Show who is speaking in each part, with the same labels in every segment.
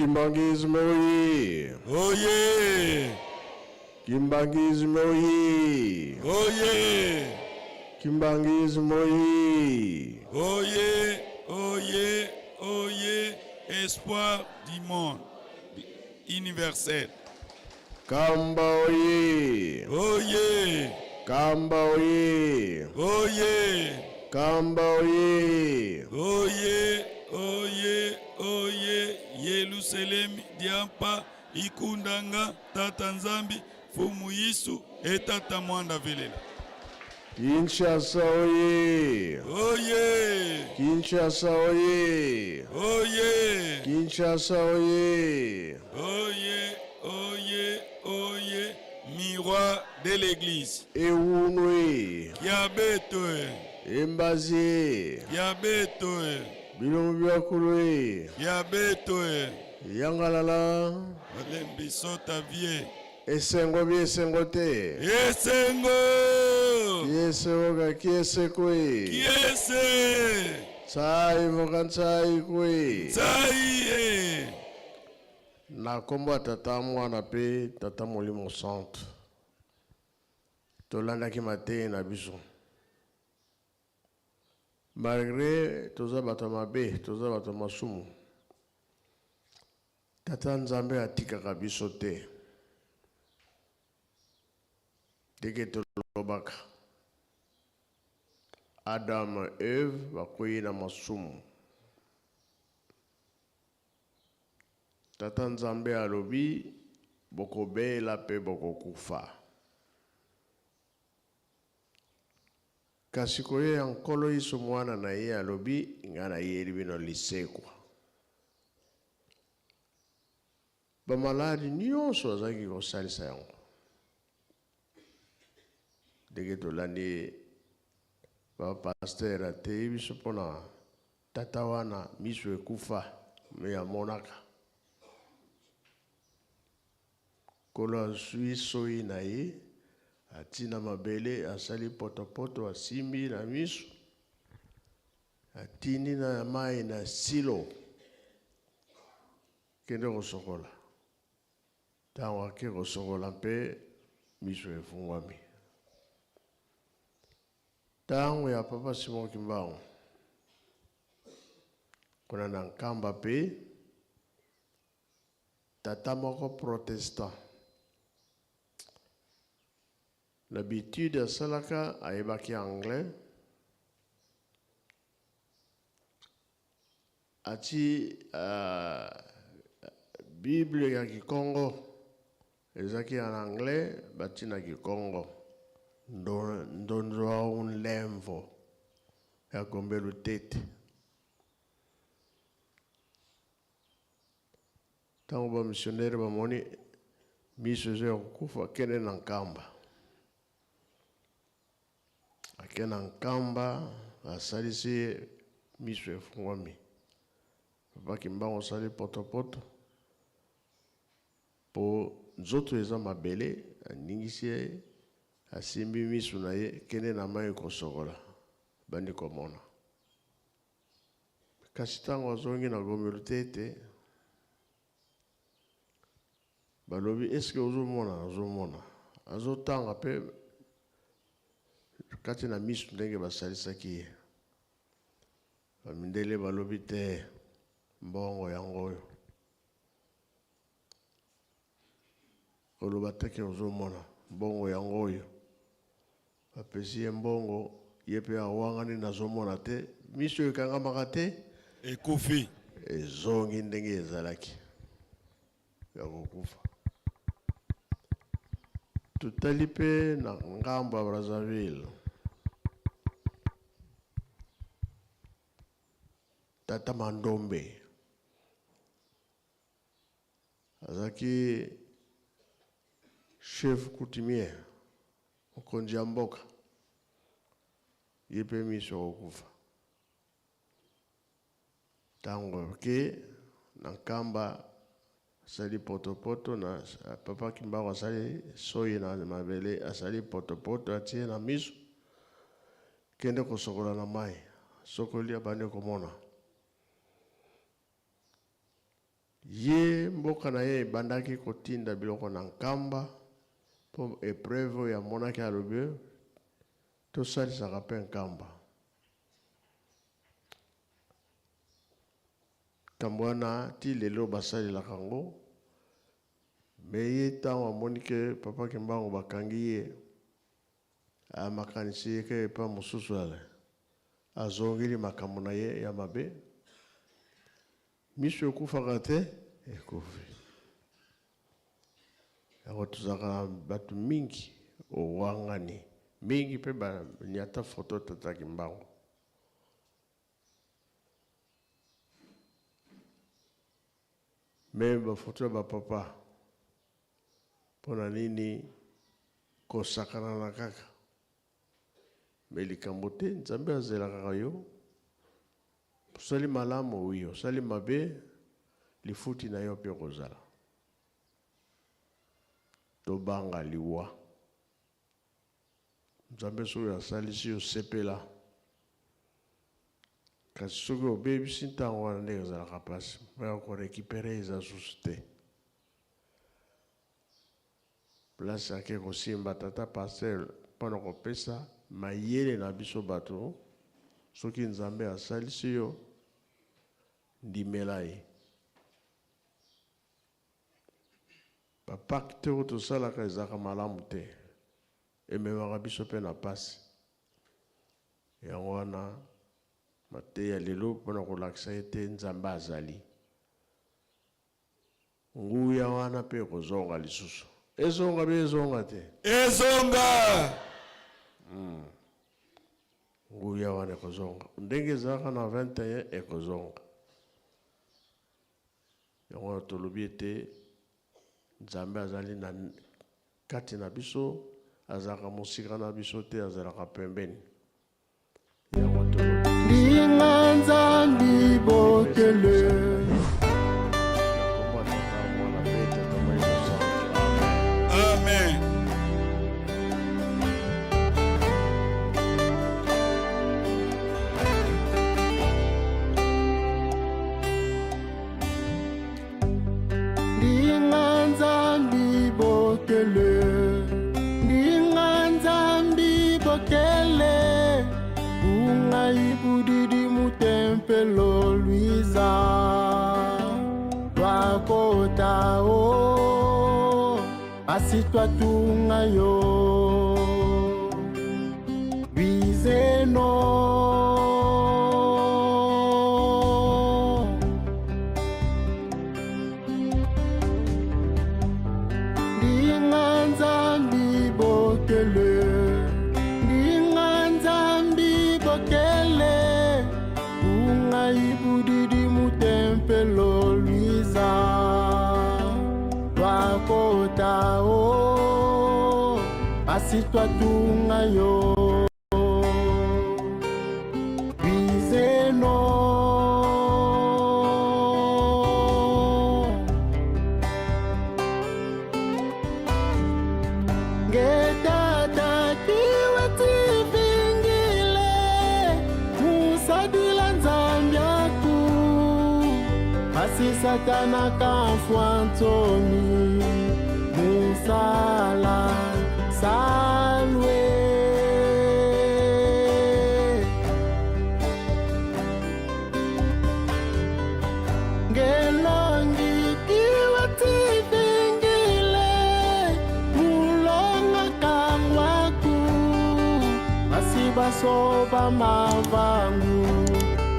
Speaker 1: Kimbanguisme oye!
Speaker 2: Oye!
Speaker 1: Kimbanguisme oye!
Speaker 2: Oye!
Speaker 1: Kimbanguisme oye!
Speaker 2: Oye! Oye! Oye! Espoir du monde universel.
Speaker 1: Kamba oye!
Speaker 2: Oye!
Speaker 1: Kamba oye!
Speaker 2: Oye!
Speaker 1: Kamba oye!
Speaker 2: Oye! Oye! Oye! Yelusalemi diampa ikundanga Tata Nzambi Fumu Yesu e Tata Mwanda velela.
Speaker 1: Kinshasa oye!
Speaker 2: Oye!
Speaker 1: Kinshasa oye!
Speaker 2: Oye!
Speaker 1: Kinshasa oye!
Speaker 2: Oye! Oye! Oye! Miroir de l'église.
Speaker 1: Ewunwe!
Speaker 2: Kiabeto!
Speaker 1: Embazi!
Speaker 2: Kiabeto!
Speaker 1: Bilongo byakulwe!
Speaker 2: Kiabeto!
Speaker 1: Yangalala!
Speaker 2: Olembiso ta vie.
Speaker 1: Esengo bi esengo te!
Speaker 2: Esengo!
Speaker 1: Kieseoka kiesekwe!
Speaker 2: Kiese!
Speaker 1: Tsai voka ntsai kwe!
Speaker 2: Tsai e!
Speaker 1: Na kombo ya Tata, Mwana pe Tata Molimo Santu, tolandaki mateyi na biso. Malgre toza bato ya mabe, toza bato ya masumu, Tata Nzambe atikaka biso te. Ndenge tolobaka, Adam Eve bakweyi na masumu. Tata Nzambe alobi bokobela pe bokokufa. Kasi koya ya Nkolo Yesu Mwana na ye alobi nga nayeli bino lisekwa. Ba maladi nionso bazalaki kosalisa yango. Ndenge tolandi papa pasteur ateyi biso pona tata wana miso ekufa mais amonaka. Nkolo azui soyi na ye ati na mabele asali potopoto asimbi na miso atindi na mayi na silo kende kosokola. Tango ake kosokola mpe miso efungwami. Tango ya papa Simon Kimbangu kuna na Nkamba mpe tata moko protestant na bitude asalaka ayebaki anglais ati bible ya kikongo ezalaki en anglais bati na kikongo ndonzo au nlemvo ya Gombe Lutete. Tango ba missionnaires bamoni miso eza ya kokufa, akende na Nkamba. Ake na Nkamba, asalisi ye miso efungwami. Papa Kimbangu asali potopoto po nzoto eza mabele, aningisi ye, asimbi miso na ye, kende na mayi kosokola, abandi komona. Kasi tango azongi na Gombe Lutete, balobi est-ce que ozomona? Azomona, azotanga pe kati na misu ndenge basalisaki ye. Ba mindele balobi te, mbongo yango oyo. Koloba te ke ozomona, mbongo yango oyo. Bapesi ye mbongo, ye pe awangani nazomona te, miso ekangamaka te,
Speaker 2: Ekufi.
Speaker 1: Ezongi ndenge ezalaki ya kokufa. Totali pe na ngambo ya Brazzaville, tata Mandombe azalaki chef coutumier, mokonzi ya mboka, ye pe miso akokufa. Tango ake na Nkamba asali potopoto na papa Kimbangu asali soyi na mabele asali potopoto atie na miso kende kosokola na mayi asokoli abandi komona. Ye mboka na ye ebandaki kotinda biloko na Nkamba mpo epreuve oyo amonaki alobi tosalisaka mpe Nkamba. Likambo wana ti lelo basalelaka yango. Mais ye ntango amoni ke Papa Kimbangu bakangi ye, makanisi ye ke epa mosusu ale azongeli makambo na ye ya mabe. Miso ekufaka te, ekufi. Yango tozalaka na bato mingi owangani mingi mpe banyata foto Tata Kimbangu. Meme ba photo ya ba papa pona nini kosakana na kaka mais likambo te Nzambe azelakaka yo osali malamu oui osali mabe lifuti na yo pe okozala tobanga liwa Nzambe soki asalisi yo sepela kasi soki obebisi ntango wana ndenge ezalaka mpasi mpo ya korekipere eza susu te. Place ake kosimba tata pasteur mpo na kopesa mayele na biso bato, soki Nzambe asalisi yo ndimela ye. Ba pacte oyo tosalaka ezalaka malamu te, ememaka biso pe na pasi. Yango wana mateya lelo pona kolakisa ete Nzambe azali. Nguya wana pe ekozonga lisusu. Ezonga be ezonga te?
Speaker 2: Ezonga!
Speaker 1: Nguya wana ekozonga. Ndenge ezalaka na 21 ekozonga. Yango wana tolobi ete Nzambe azali na kati na biso, azalaka mosika na biso te, azalaka pembeni. Yango tolobi.
Speaker 3: Linga Nzambi bokele.
Speaker 1: Na kombo ya Tata, Mwana mpe Tata Molimo Santu. Amen.
Speaker 2: Amen.
Speaker 3: Ndinga Nzambi bokele, ndinga Nzambi bokele, ungai budidi mutempelo luiza twakota o pasi twatunga yo luizeno. Ndinga Nzambi bokele, ndinga Nzambi bokele, ungai budidi mutempelo luiza twakota o pasi twatunga yo luizeno. Ngetata kiwe tivingile musadila Nzambiaku pasi Satana kafwa ntomi musala salwe. Ngelongi kiwe tivingile mulonga kangwaku basi basoba mavangu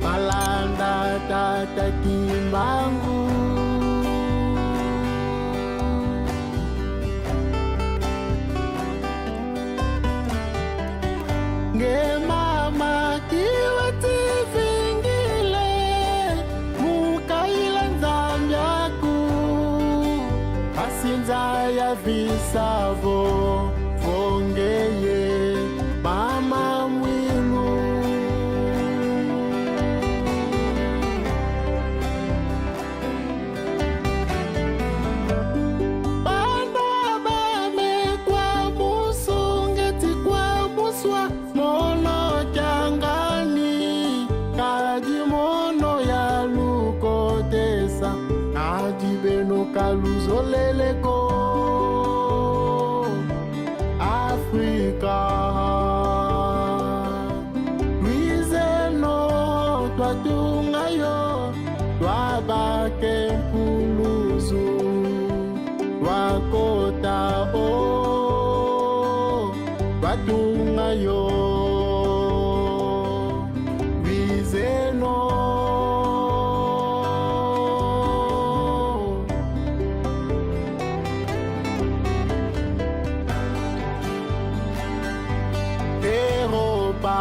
Speaker 3: malanda tata Kimbangu. Ngemama kiwe tivingile mukaila Nzambiaku basinza ya visavo vongeye mama mwilu. Bana bamekwa musungeti kwa muswa mono kyangani kadi mono ya lukotesa kadi Luzoleleko Afrika Luizeno twatunga yo twabake nkuluzu twakota o twatunga yo Luizeno. Europa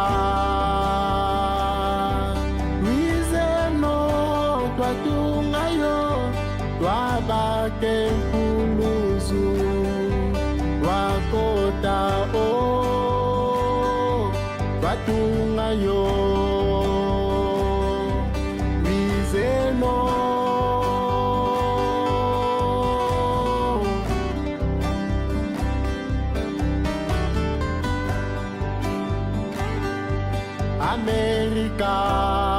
Speaker 3: Luizeno twatunga yo twabake nkuluzu twakota o twatunga yo Luizeno. Amerika.